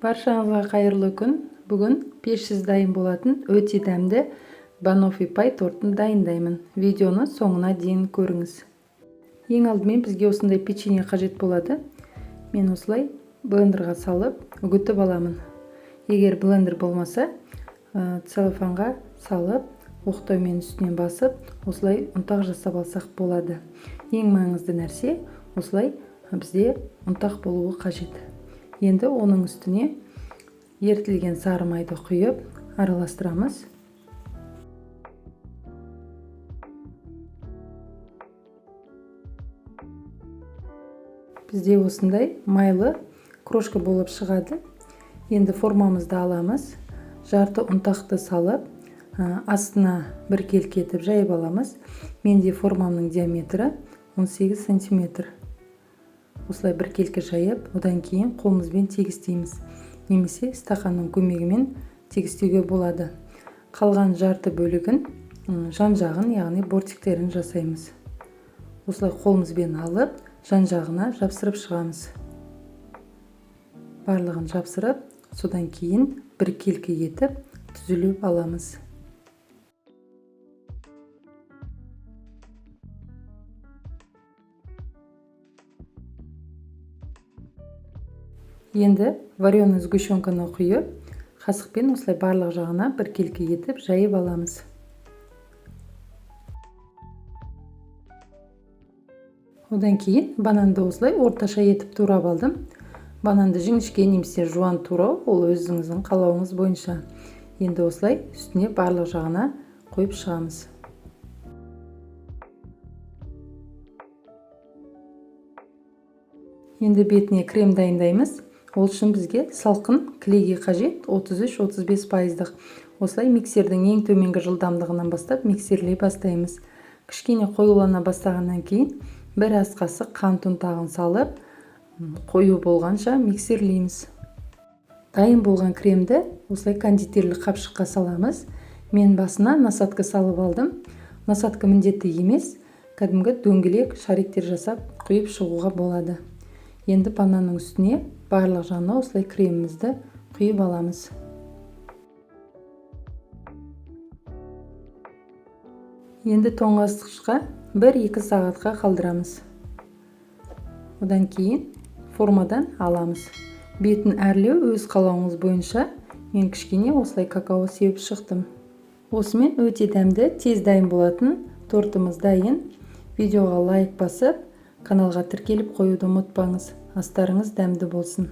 Баршаңызға қайырлы күн. Бүгін пешсіз дайын болатын өте дәмді баноффи пай тортын дайындаймын. Видеоны соңына дейін көріңіз. Ең алдымен бізге осындай печенье қажет болады. Мен осылай блендерға салып үгітіп аламын. Егер блендер болмаса, целлофанға салып, оқтаумен үстінен басып, осылай ұнтақ жасап алсақ болады. Ең маңызды нәрсе, осылай бізде ұнтақ болуы қажет. Енді оның үстіне ерітілген сары майды құйып, араластырамыз. Бізде осындай майлы крошка болып шығады. Енді формамызды аламыз. Жарты ұнтақты салып, астына біркелкі етіп жайып аламыз. Менде формамның диаметрі 18 сантиметр. Осылай біркелкі жайып, одан кейін қолымызбен тегістейміз. Немесе стақанның көмегімен тегістеуге болады. Қалған жарты бөлігін, жан-жағын, яғни бортиктерін жасаймыз. Осылай қолымызбен алып, жан-жағына жапсырып шығамыз. Барлығын жапсырып, содан кейін біркелкі етіп түзіліп аламыз. Енді вареный сгущенканы құйып, қасықпен осылай барлық жағына біркелкі етіп жайып аламыз. Одан кейін бананды осылай орташа етіп турап алдым. Бананды жіңішке немесе жуан турау, ол өзіңіздің қалауыңыз бойынша. Енді осылай үстіне барлық жағына қойып шығамыз. Енді бетіне крем дайындаймыз. Ол үшін бізге салқын кілегей қажет, 33-35 пайыздық. Осылай миксердің ең төменгі жылдамдығынан бастап миксерлей бастаймыз. Кішкене қоюлана бастағаннан кейін бір ас қасық қант ұнтағын салып, қою болғанша миксерлейміз. Дайын болған кремді осылай кондитерлік қапшыққа саламыз. Мен басына насадка салып алдым. Насадка міндетті емес, кәдімгі дөңгелек шариктер жасап құйып шығуға болады. Енді бананның үстіне барлық жағына осылай кремімізді құйып аламыз. Енді тоңазытқышқа 1-2 сағатқа қалдырамыз. Одан кейін формадан аламыз. Бетін әрлеу өз қалауыңыз бойынша. Мен кішкене осылай какао сеуіп шықтым. Осымен өте дәмді, тез дайын болатын тортымыз дайын. Видеоға лайк басып, каналға тіркеліп қоюды ұмытпаңыз. Астарыңыз дәмді болсын.